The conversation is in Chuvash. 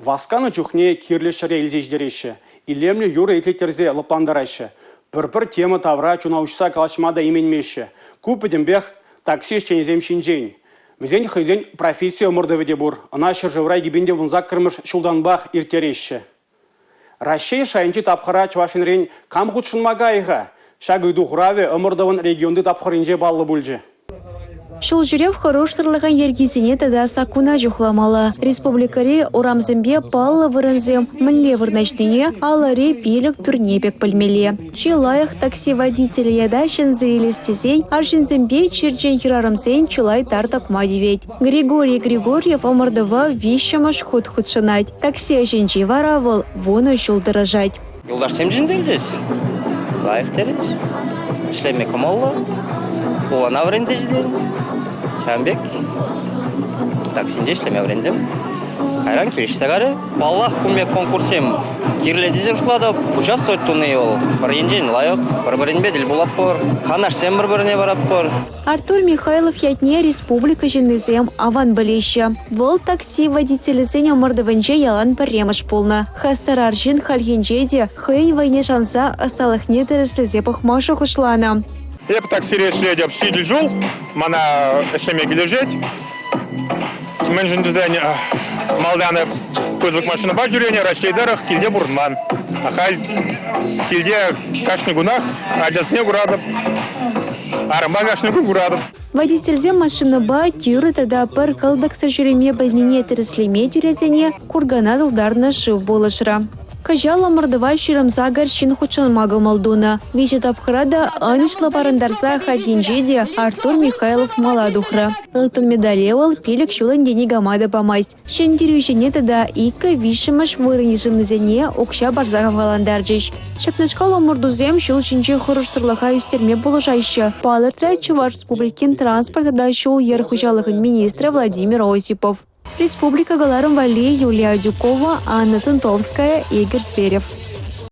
Васканӑ чухне кирлӗ ҫӗре илсе ҫитереҫҫӗ, илемлӗ юрӑ итлеттерсе лӑплантараҫҫӗ. Пӗр-пӗр тема тавра чуна уҫса калаҫма та именмеҫҫӗ. Ку пӗтӗмпех такси ӗҫченӗсем ҫинчен. Вӗсен хӑйсен професси ӑмӑртӑвӗ те пур. Ӑна ҫӗршывра 2018-мӗш ҫултанпах ирттереҫҫӗ. Раҫҫей шайӗнчи тапхӑра Чӑваш Енрен кам хутшӑнма кайӗ-ха? Ҫак ыйту хуравӗ ӑмӑртӑвӑн регионти тапхӑрӗнче паллӑ пулчӗ. Ҫул ҫӳрев хӑрушсӑрлӑхӗн йӗркисене тата саккуна чухламалла. Республикӑри урамсемпе паллӑ вырӑнсем мӗнле вырнаҫнине алӑри пилӗк пӳрне пек пӗлмелле. Чи лайӑх такси водителӗ ята ҫӗнсе илес тесен арҫынсемпе черчен хӗрарӑмсен чылай тар тӑкма тивет. Григорий Григорьев ӑмӑртӑва виҫҫӗмӗш хут хутшӑнать. Такси ӗҫӗнче вара вӑл вунӑ ҫул тӑрӑшать. Юлташсем чӗнсе илчӗҫ. Лайӑх терӗҫ. Ӗҫлеме кӑмӑллӑ. Хулана вӗренсе ҫитен. Ҫавӑн пек таксинче ӗҫлеме вӗрентӗм. Кайран килӗшсе кайрӗ. Паллах, кун пек конкурссем кирлӗ тесе шутлатӑп. Участвовать туни вӑл пӗр енчен лайӑх, пӗр-пӗринпе тӗл пулатпӑр, канашсем пӗр-пӗрне паратпӑр. Артур Михайлов ятне республика ҫыннисем аван пӗлеҫҫӗ. Вӑл такси водителӗсен ӑмӑртӑвӗнче ялан пӗрремӗш пулнӑ. Хастар арҫын хальхинче те хӑйӗн вӑйне шанса ӑсталӑхне тӗрӗслесе пӑхма шухӑшланӑ. Эп таксире ӗҫлетӗп ҫичӗ ҫул. Мана ӗҫлеме килӗшет. Мӗншӗн тесен малтан эп пысӑк машинӑпа ҫӳренӗ, Раҫҫей тӑрӑх килте пурӑнман. Халь килте кашни кунах ачасене куратӑп. Арӑмпа кашни кун куратӑп. Водительсем машинӑпа тӳрӗ тата пӗр кӑлтӑксӑр ҫӳреме пӗлнине тӗрӗслеме тӳресене куркана тултарнӑ шыв пулӑшрӗ. Кӑҫал ӑмӑртӑва 28 ҫын хутшӑнма кӑмӑл тунӑ. Виҫӗ тапхӑра та ӑнӑҫлӑ парӑнтарса хальхинче те Артур Михайлов мала тухрӗ. Ылтӑн медале вӑл пилӗк ҫул ӗнтӗ никама та памасть. Ҫӗнтерӳҫӗне тата иккӗ виҫҫӗмӗш вырӑн йышӑннисене укҫа парса хавхалантарчӗҫ. Ҫакнашкал ӑмӑртусем ҫул ҫинчи хӑрушсӑрлӑха ӳстерме пулӑшаҫҫӗ, палӑртрӗ Чӑваш Республикин транспорт тата ҫул-йӗр хуҫалӑхӗн министрӗ Владимир Осипов. Республика кӑларӑм валли Юлия Адюкова, Анна Зонтовская, Игорь Зверев.